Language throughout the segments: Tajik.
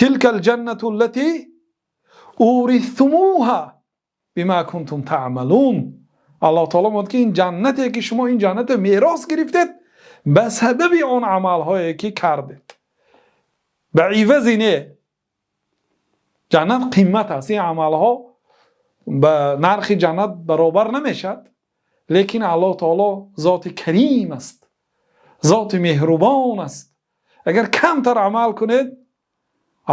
تلك الجنة التي أورثتموها بما كنتم تعملون. Аллоҳ таъоло мегӯяд, ки ин ҷаннате, ки шумо ин ҷаннатро мерос гирифтед, ба сабаби он амалҳое, ки кардед. Ба иваз не, ҷаннат қимат аст, ин амалҳо ба нархи ҷаннат баробар намешавад, лекин Аллоҳ таъоло зоти карим аст, зоти меҳрубон аст. Агар камтар амал кунед,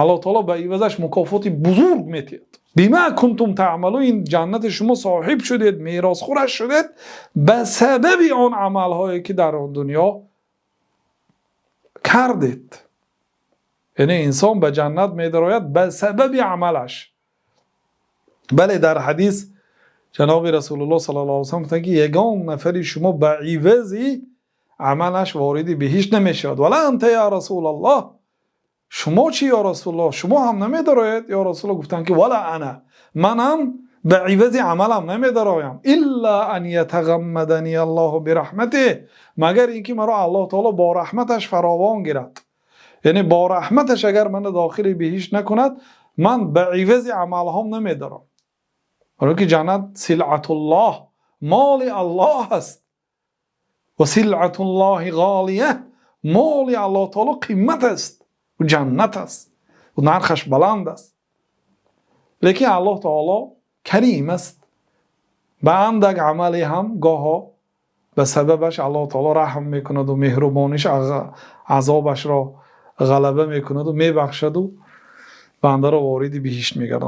Аллоҳ таъоло ба ивазаш мукофоти бузург медиҳад. بما كنتم تعملون, ин ҷаннат шумо соҳиб шудед, меросхӯраш шудед ба сабаби он амалҳое, ки дар он дунё кардед. Яъне инсон ба ҷаннат медарояд ба сабаби амалаш. Бале, дар ҳадис ҷаноби Расулуллоҳ саллаллоҳу алайҳи васаллам гуфтанд, ки ягон нафари шумо ба ивази амалаш вориди биҳишт намешавад. ولا أنت يا رسول الله, шумо чӣ, ё Расулуллоҳ, шумо ҳам намедароед, ё Расулуллоҳ? Гуфтанд, ки ولا أنا, манам ба ивази амалам намедароям. إلا أن يتغمدني الله برحمته, магар ин ки маро Аллоҳ таъоло бо раҳматаш фаровон гирад. Яъне бо раҳматаш агар мана дохили биҳишт накунад, ман ба ивази амалҳом намедарам. Барои ки ҷаннат سلعة الله, моли Аллоҳ аст. وسلعة الله غالية, моли Аллоҳ таъоло қимат аст, ҷаннат аст, нархаш баланд аст. Лекин Аллоҳ таъоло карим аст, ба андак амале ҳам гоҳо ба сабабаш Аллоҳ таъоло раҳм мекунаду меҳрубониш азобашро ғалаба мекунаду мебахшаду бандаро вориди биҳишт мегардонад.